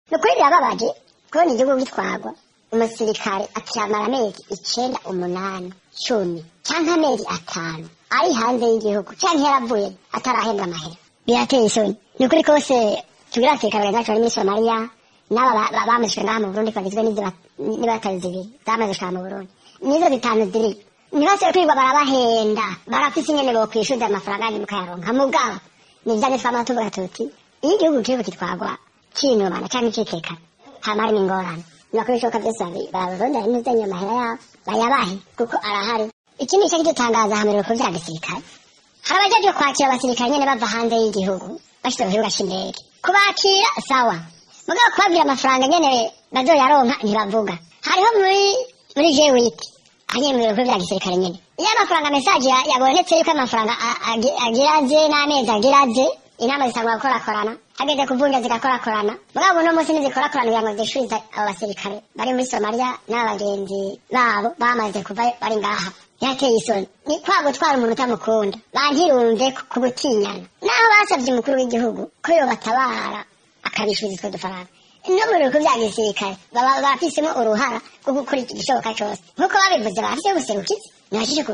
Ni ukuri birababaje kubona igihugu gitwarwa, umusirikare akiyamara amezi 9, 8, 10 canke amezi 5 ari hanze y'igihugu canke yaravuye atarahembwa amahera. Birateye isoni, ni ukuri kose. Tugira abasirikare bagenzi bacu bari muri Somaliya n'aba bamaze ngaha mu Burundi, bagizwe n'ibatari zibiri zamaze gushika mu Burundi, nizo zitanu ziri. Ntibase kwirwa barabahenda, barafise ingene bokwishuza amafaranga yanyu mukayaronka. Mugabo nivyo twama tuvuga tuti iyo igihugu kiriko kitwarwa cinubana canke cikekana, hama harimo ingorane. Nibakora ibishoboka vyose bararondera intuzanyo, amahera yabo bayabahe kuko arahari. Ikindi gice kidutangaza hamerewe ku vya gisirikare, hari abajejwe kwakira abasirikare nyene bava hanze y'igihugu bashitse ku kibuga c'indege. Kubakira sawa, mugabo kubabwira amafaranga nyene bazoyaronka ntibavuga. Hariho muri G8 hanyene mu bikorwa vya gisirikare nyene, iyo amafaranga message yabonetse yuko amafaranga agira aze n'amezi agira aze, inama zitangwa gukorakorana, hageze kuvunja zigakorakorana. Mugabo uno munsi ntizikorakorana kugira ngo zishurize abo basirikare bari muri Somaliya n'aba bagenzi babo bamaze kuva bari ngaha. Yateye isoni, ni kwa gutwara umuntu utamukunda, bantirumve ku gutinyana. Naho basabye umukuru w'igihugu ko yobatabara akabishyuza utwo dufaranga, no mu bihugu bya gisirikare baba bafisemo uruhara rwo gukora igishoboka cyose nk'uko babivuze, barafise ubuserukizi ntibashije.